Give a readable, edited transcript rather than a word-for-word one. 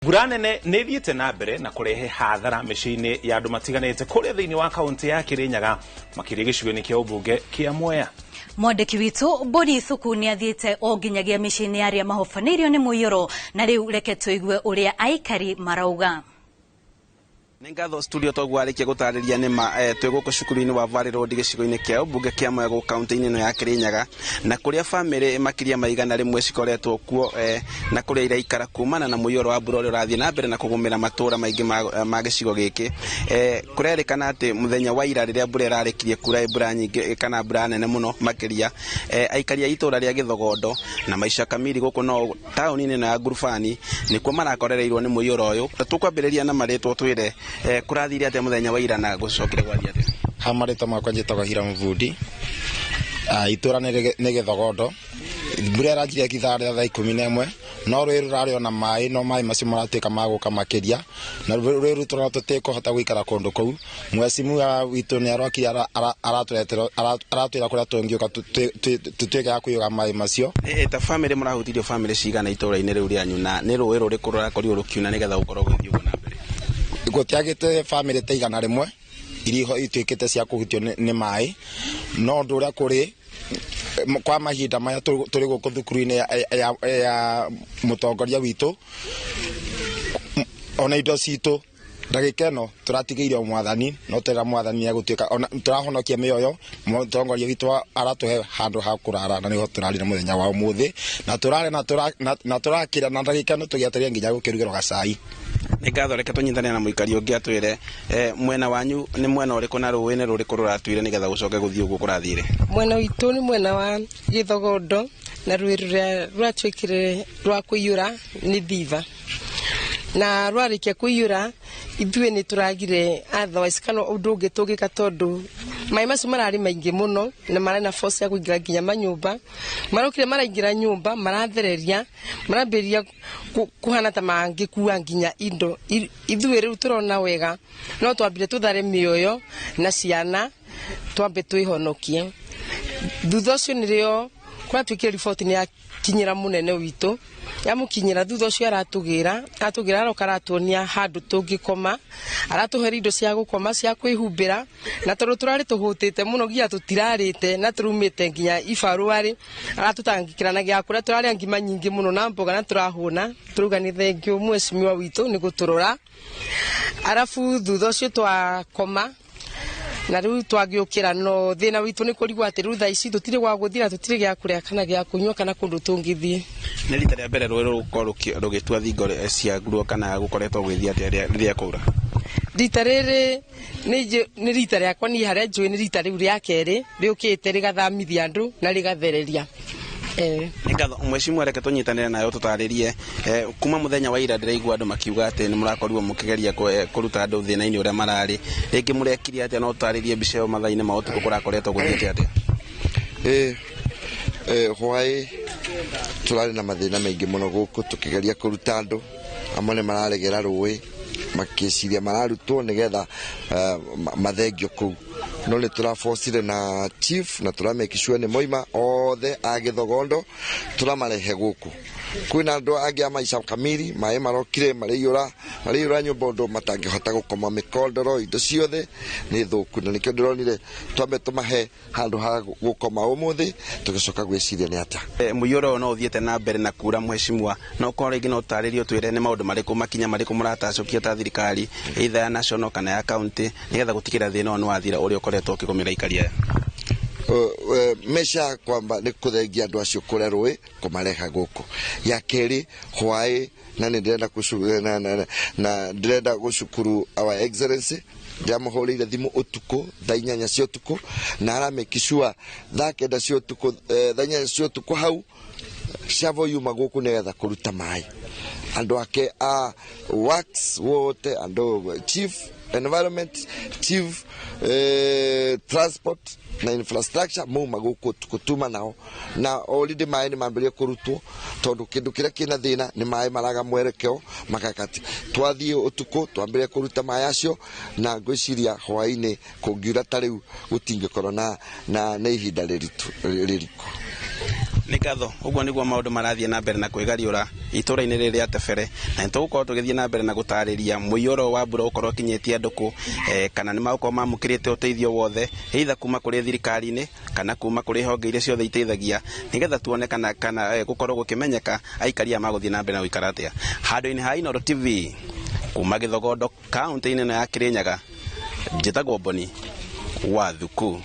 Mbura nene nĩ ĩthiĩte na mbere na kũrehe hathara mĩciĩ-inĩ ya andũ matiganĩte kũrĩa thĩinĩ wa kaunti ya Kirinyaga, makĩria gĩcigo-inĩ kĩa ũmbunge kĩa Mwea. Mwandĩki witũ Boni Thuku nĩ athiĩte o nginyagia mĩciĩ-inĩ ya arĩa mahobanĩirio nĩ mũiyũro, na rĩu reke tũigue ũrĩa aikari marauga. Nĩ ngatho studio toguo arĩkia gũtarĩria nĩ ma twĩ gũkũ cukuru-inĩ wa Valley Road gĩcigo-inĩ kĩa ũmbunge kĩa Mwea gũkũ kaunti-inĩ ĩno ya Kirinyaga, na kũrĩa bamĩrĩ makĩria ma 100 cikoretwo kuo na kũrĩa iraikara kumana na mũiyũro wa mbura ũrĩa ũrathiĩ na mbere na kũgũmĩra matũũra maingĩ ma gĩcigo gĩkĩ. Kũrerĩkana atĩ mũthenya wa ira rĩrĩa mbura ĩrarĩkirie kura mbura nyingĩ kana mbura nene mũno makĩria, aikari a itũũra rĩa Gĩthogondo na Maisha Kamili gũkũ no taũni-inĩ ĩno ya Ngurubani nĩkuo marakorereirwo nĩ mũiyũro ũyũ. Tũkwambĩrĩria na marĩtwa twĩre kũrathire atĩa mũthenya wa ira na gũcokire gwathiĩ atĩa? Ha marĩtwa makwa njĩtagwo Hiram Vundi. Itũra nĩ Gĩthogondo. Mbura ĩranjirie ithaa rĩa thaa 11, no rũĩ rũrarĩ ona maĩ, no maĩ macio maratuĩka ma gũka makĩria, na rũĩ rũu tũrona tũtikũhota gũikara kũndũ kũu. Mwecimu witũ nĩ arokire aratwĩra kũrĩa tũngĩũka tũtuĩke a kũiyũra maĩ macio. Ta bamĩrĩ mũrahutirio bamĩrĩ cigana itũũra-inĩ rĩu rĩanyu, na nĩ rũĩ rũrĩkũ rũrakorirwo rũkiuna nĩgetha gũkorwo gũgĩthiĩ ũguo na mbere? Gũtiagĩte bamĩrĩ ta 100 iria ituĩkĩte cia kũhutio nĩ maĩ, no ũndũ ũrĩa kũrĩ kwa mahinda maya tũrĩ gũkũ thukuru-inĩ ya mũtongoria witũ, ona indo citũ ndagĩka ĩno tũratigĩire mwathani, no tũrera mwathani nĩegũtuĩka ona tũrahonokia mĩoyo. Mũtongoria witũ aratũhe handũ ha kũrara, na nĩho tũrarire mũthenya wa ũmũthĩ, na tũrare na tũrakĩra, na ndagĩka ĩno tũgĩetereire nginya gũkĩrugĩrwo gacai. Nĩ ngatho, reke tũnyitane na mũikari ũngĩ atwĩre mwena wanyu nĩ mwena ũrĩkũ na rũĩ nĩ rũrĩkũ rũratuire nĩgetha gũcoke gũthiĩ ũguo kũrathire. Mwena witũ nĩ mwena wa Gĩthogondo, na rũĩ rũrĩa rũratuĩkire rwa kũiyũra nĩ Thiva, na rwarĩkia kũiyũra ithuĩ nĩ tũragire otherwise kana ũndũ ũngĩ tũngĩka, tondũ maĩ macio mararĩ maingĩ mũno na marĩ na force ya kũingĩra nginya manyũmba. Marokire maraingĩra nyũmba, marathereria, marambĩrĩria kũhana ta mangĩkua nginya indo. Ithuĩ rĩu tũrona wega no twambire tũthare mĩoyo na ciana, twambe twĩhonokie. Thutha ũcio nĩrĩo kũratuĩkire riboti nĩ yakinyĩra mũnene witũ, yamũkinyĩra thutha ũcio aratũgĩra aroka aratuonia handũ tũngĩkoma, aratũhe indo cia gũkoma cia kwĩhumbĩra, na tondũ tũrarĩ tũhũtĩte mũno nginya tũtirarĩte na tũrumĩte nginya ibarũa-rĩ, aratũtangĩkĩra na gĩa kũrĩa. Tũrarĩa ngima nyingĩ mũno na mboga na tũrahũna, tũrauga nĩ thengiũ mheshimiwa witũ nĩ gũtũrora. Arabu thutha ũcio twakoma na rĩu twagĩũkĩra, no thĩna witũ nĩ kũrigwo atĩ rĩu thaa ici tũtirĩ gwa gũthiĩ na tũtirĩ gĩa kũrĩa kana gĩa kũnyua kana kũndũ tũngĩthiĩ. Nĩ rita rĩa mbere rũĩ rũgũkorwo rũgĩtua thingo ciaguo kana gũkoretwo gũgĩthiĩ atĩa rĩrĩa kwaura? Rita rĩrĩ nĩ rita rĩakwa niĩ harĩa njũĩ nĩ rita rĩu rĩa kerĩ rĩũkĩte rĩgathamithia andũ na rĩgathereria. Nĩ ngatho mheshimiwa, reke tũnyitanĩre nayo tũtarĩrie kuma mũthenya wa ira ndĩraigua andũ makiuga atĩ nĩ mũrakorirwo mũkĩgeria kũruta andũ thĩna-inĩ ũrĩa mararĩ, rĩngĩ mũrekire atĩa? No tũtarĩrie mbica ĩyo mathaa-inĩ ma ũtukũ kũrakoretwo gũthiĩte atĩa? Hwaĩ tũrarĩ na mathĩna maingĩ mũno gũkũ tũkĩgeria kũruta andũ amwe nĩ mararegera rũĩ makĩciria mararutwo nĩgetha mathengio kũu, no nĩ tũrabocire na chief na tũramake sure nĩ moima othe a Gĩthogondo tũramarehe gũkũ. Kwĩna andũ angĩ a Maisha Kamili, maĩ marokire marĩiyũra nyũmba ũndũ matangĩhota gũkoma, mĩkondoro, indo ciothe nĩ thũku, na nĩkĩo ndĩronire twambe tũmahe handũ ha gũkoma ũmũthĩ tũgĩcoka gwĩciria nĩ atĩa. Mũiyũro ũyũ no ũthiĩte na mbere na kura mheshimiwa, no korwo rĩngĩ no ũtarĩrie ũtwĩre nĩ maũndũ marĩkũ, makinya marĩkũ mũratacũkia ta thirikari either ya national kana ya county nĩgetha gũtigĩrĩra thĩna ũyũ nĩ wathira ũrĩa ũkoretwo ũkĩgũmĩra aikari aya. Meca kwamba nĩ kũthengia andũ acio kũrĩa rũĩ kũmareha gũkũ. Ya kerĩ hwaĩ na nĩ ndĩrenda na ndĩrenda gũcukuru Our Excellency, ndĩramũhũrĩire thimũ ũtukũ thaa 8 cia ũtukũ na aramake sure thaa 9 cia ũtukũ, thaa 8 cia ũtukũ hau shovel yuma gũkũ nĩgetha kũruta maĩ. Andũ ake a works wote, andũ chief environment, chief transport na infrastructure mauma gũkũ ũtukũ tuma nao, na already maĩ nĩ mambĩrĩria kũrutwo tondũ kĩndũ kĩrĩa kĩna thĩna nĩ maĩ maraga mwerekeo makakati. Twathiĩ ũtukũ twambĩrĩria kũruta maĩ acio, na ngwĩciria hwaĩ-inĩ kũngiura ta rĩu gũtingĩkorwo na ihinda rĩritũ rĩriku. Nĩ ngatho. Ũguo nĩguo maũndũ marathiĩ na mbere na kwĩgariũra itũũra-inĩ rĩrĩ rĩa Tebere, na nĩ tũgũkorwo tũgĩthiĩ na mbere na gũtarĩria mũiyũro wa mbura ũkorwo ũkinyĩtie andũ kũ, kana nĩ magũkorwo mamũkĩrĩte ũteithio wothe, either kuma kũrĩ thirikari-inĩ kana kuma kũrĩ honge iria ciothe iteithagia, nĩgetha tuone kana gũkorwo gũkĩmenyeka aikari aya magũthiĩ na mbere na gũikara atĩa. Handũ-inĩ ha Inooro TV kuma Gĩthogondo kaunti-inĩ ĩno ya Kĩrĩnyaga, njĩtagwo Boni wa Thuku.